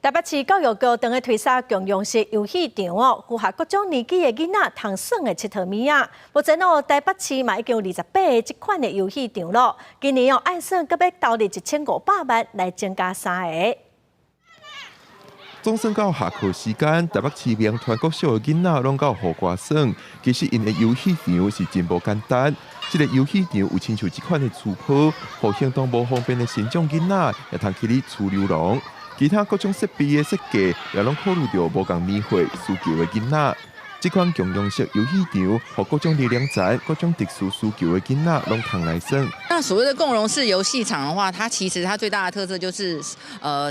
台北市教育局正咧推捒共融式遊戲場哦，符合各種年紀的囡仔通耍的𨑨迌物仔。目前哦，台北市嘛已經有28個這款的遊戲場咯。今年哦，按算閣欲投入1500萬來增加三個。總算到下課時間，台北市銘傳國小的囡仔攏到雨外耍。其實𪜶的遊戲場是真無簡單。這个遊戲場有親像這款的厝鋪，予行動無方便的身障囡仔會通去咧趨溜廊。其他各種設備的設計也攏考慮著無仝年歲需求的囡仔。這款共融式遊戲場，予各種年齡層、各種特殊需求的囡仔攏通來耍。那所謂的共融式遊戲場的話，它其實它最大的特色就是，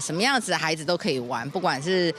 什麼樣子的孩子都可以玩，不管是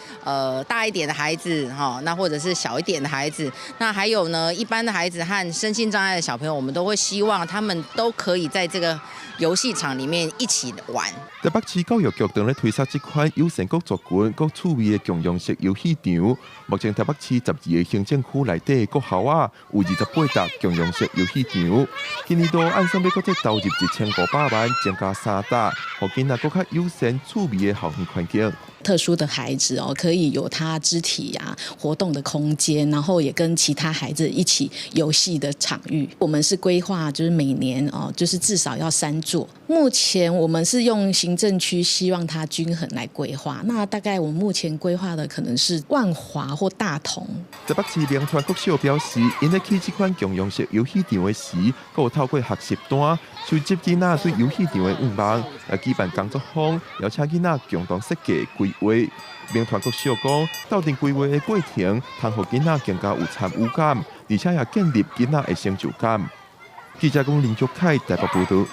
大一點的孩子哈，那或者是小一點的孩子，那還有呢，一般的孩子和身心障礙的小朋友，我們都會希望他們都可以在這個遊戲場裡面一起玩。台北市教育局正咧推捒這款友善各族群、各趣味的共融式遊戲場。目前台北市12個行政區內底國校仔有28搭共融式遊戲場。今年度按算欲閣再投入1500萬，增加三搭，予囡仔閣較友善趣味的校園環境。特殊的孩子哦，可以有他肢體啊活動的空間，然後也跟其他孩子一起遊戲的場域。我們是規劃就是每年哦，就是至少要三座。目前我們是用行政區，希望它均衡來規劃。那大概我們目前規劃的可能是萬華或大同。台北市銘傳國小表示，𪜶咧起這款共融式遊戲場的時，閣有透過學習單收集囡仔對遊戲場的願望，來舉辦工作坊，邀請囡仔共同設計規劃。銘傳國小講，鬥陣規劃的過程，通予囡仔更加有參與感，而且也建立囡仔的成就感。記者講林卓凱台北報道。